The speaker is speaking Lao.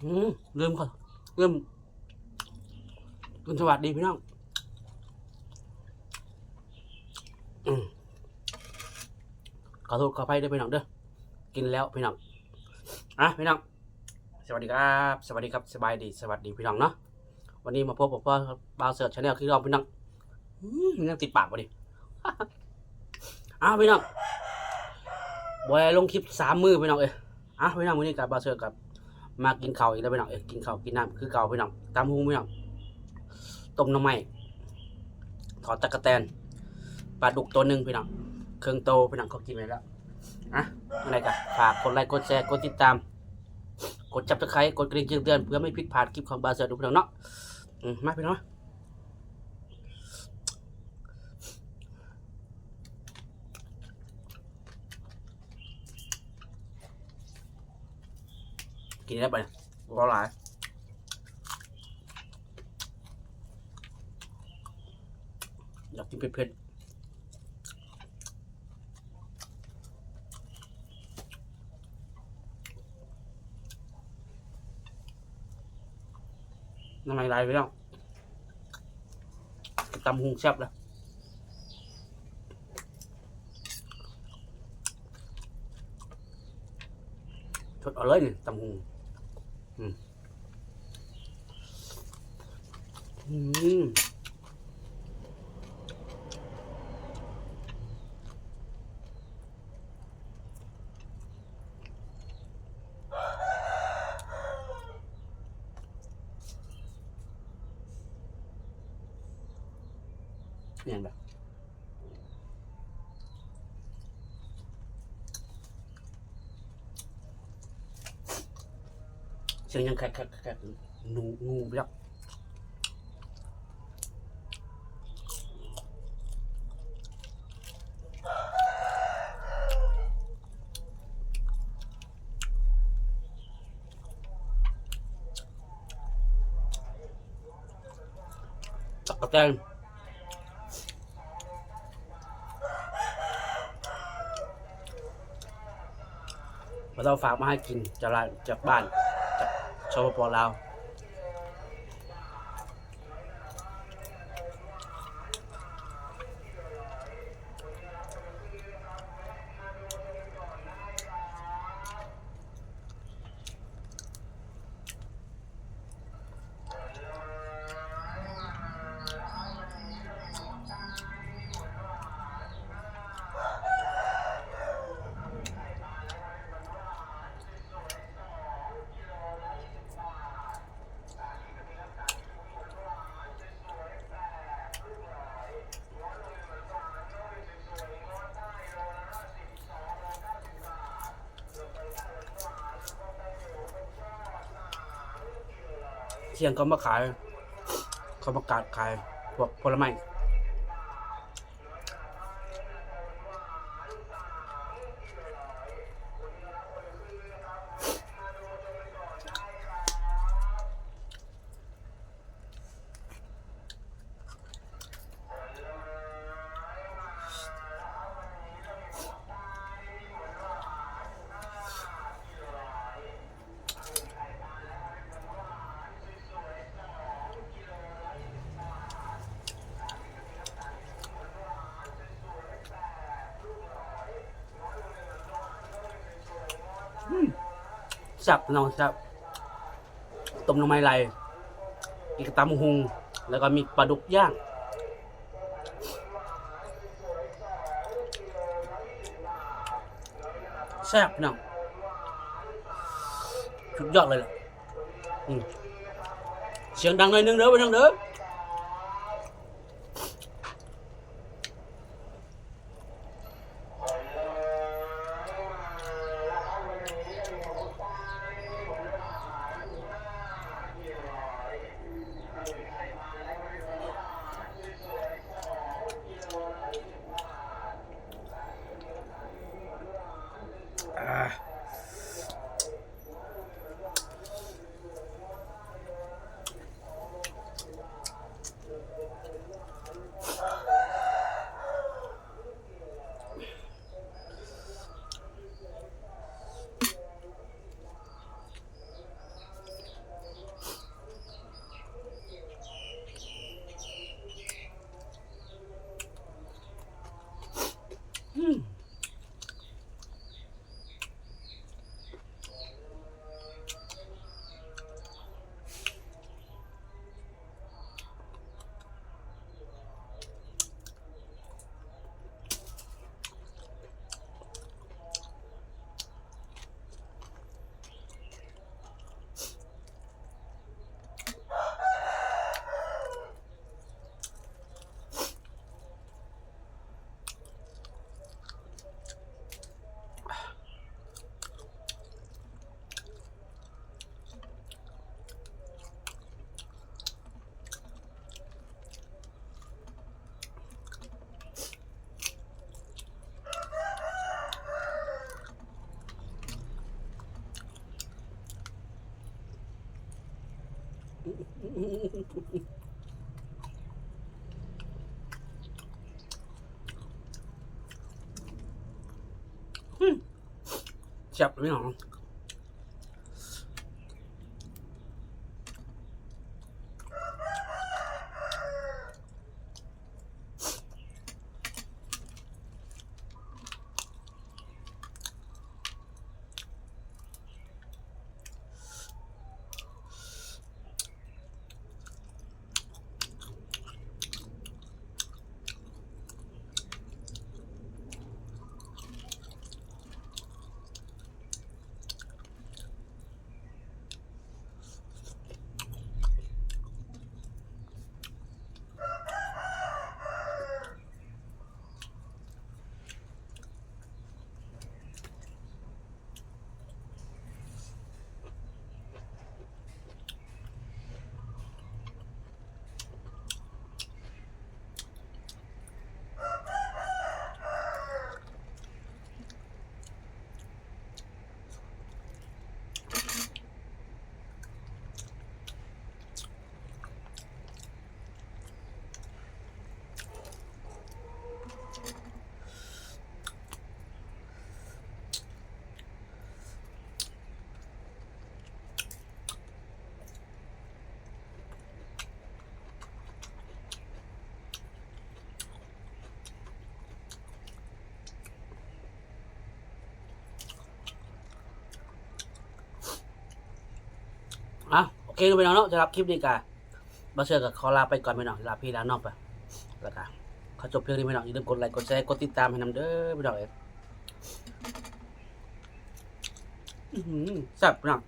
ອືມ ລືມ ລືມ ລືມສະຫວັດດີພີ່ນ້ອງ. ອືມ ຂໍໂທດຂໍອະໄພເດີພີ່ນ້ອງເດີ ກິນແລ້ວພີ່ນ້ອງ. ອ່ະ ພີ່ນ້ອງ ສະຫວັດດີຄັບ ສະຫວັດດີຄັບ ສະບາຍດີ ສະຫວັດດີພີ່ນ້ອງເນາະ. ວັນນີ້ມາພົບກັບບ່າວເສີດແຊນແນວຄືເກົ່າພີ່ນ້ອງ. ອືມ ຍັງຕິດປາກບໍ່ນີ້. ອ້າວ ພີ່ນ້ອງ ບໍ່ໄດ້ລົງຄລິບສາມມື້ພີ່ນ້ອງເອີຍ. ອ້າວ ພີ່ນ້ອງ ມື້ນີ້ກໍບ່າວເສີດກໍມາກິນເຂົ້າອີກແລ້ວພີ່ນ້ອງເອີຍ. ກິນເຂົ້າກິນນ້ຳຄືເກົ່າພີ່ນ້ອງ. ຕຳບັກຫຸ່ງພີ່ນ້ອງ ຕົ້ມໜໍ່ໄມ້ ທອດຕັກກະແຕນ ປາດຸກໂຕໜຶ່ງພີ່ນ້ອງ ເຄິ່ງໂຕພີ່ນ້ອງ. ເຂົາກິນໄວ້ແລ້ວ. ອ່ະ ຈັ່ງໃດກໍຝາກກົດໄລ ກົດແຊ ກົດຕິດຕາມ ກົດ Subscribe ກົດກະດິ່ງແຈ້ງເຕືອນ ເພື່ອບໍ່ໃຫ້ຜິດພາດຄລິບຂອງບ່າວເສີດເດີພີ່ນ້ອງເນາະ. ອືມ ມາພີ່ນ້ອງ ມາ ກິນໄດ້ປະນີ້ ບໍ່ຫຼາຍ ຢາກກິນເຜັດໆ. ນ້ຳລາຍໄຫຼພີ່ນ້ອງ ຕຳຫຸ່ງແຊບເລີຍ. ສົດເອົາເລີຍນີ້ ຕຳຫຸ່ງ. ອືມ ອືມ ຫຍັງລະ? ສຽງຫຍັງແຄກໆໆ ໜູ ໜູບໍ່ຈັກ. ຕັກກະແຕນ ເຂົາເຈົ້າຝາກມາໃຫ້ກິນ ຈາກລານ ຈາກບ້ານ ຈາກ ສປປ ລາວ. ທ່ຽງເຂົາມາຂາຍ ເຂົາມາກາດຂາຍພວກຜົນລະໄມ້. ອືມ ແຊບພີ່ນ້ອງ ແຊບ. ຕົ້ມໜໍ່ໄມ້ໄຫຼ ກິນກັບຕຳບັກຫຸ່ງ ແລ້ວກໍມີປາດຸກຍ່າງ ແຊບພີ່ນ້ອງ ສຸດຍອດເລີຍແຫຼະ. ອືມ ສຽງດັງໜ້ອຍໜຶ່ງເດີພີ່ນ້ອງເດີ. ອ່າ. ແຊບເລີຍເນາະ. ອ່ະ ໂອເຄເນາະພີ່ນ້ອງເນາະ, ສຳລັບຄລິບນີ້ກະ ບ່າວເສືອກໍຂໍລາໄປກ່ອນພີ່ນ້ອງ, ລາພີ່ລານ້ອງໄປ ແລ້ວກໍຂໍຈົບພຽງນີ້ພີ່ນ້ອງ. ຢ່າລືມກົດໄລ ກົດແຊ ກົດຕິດຕາມໃຫ້ນຳເດີພີ່ນ້ອງເອີຍ. ອື ແຊບພີ່ນ້ອງ.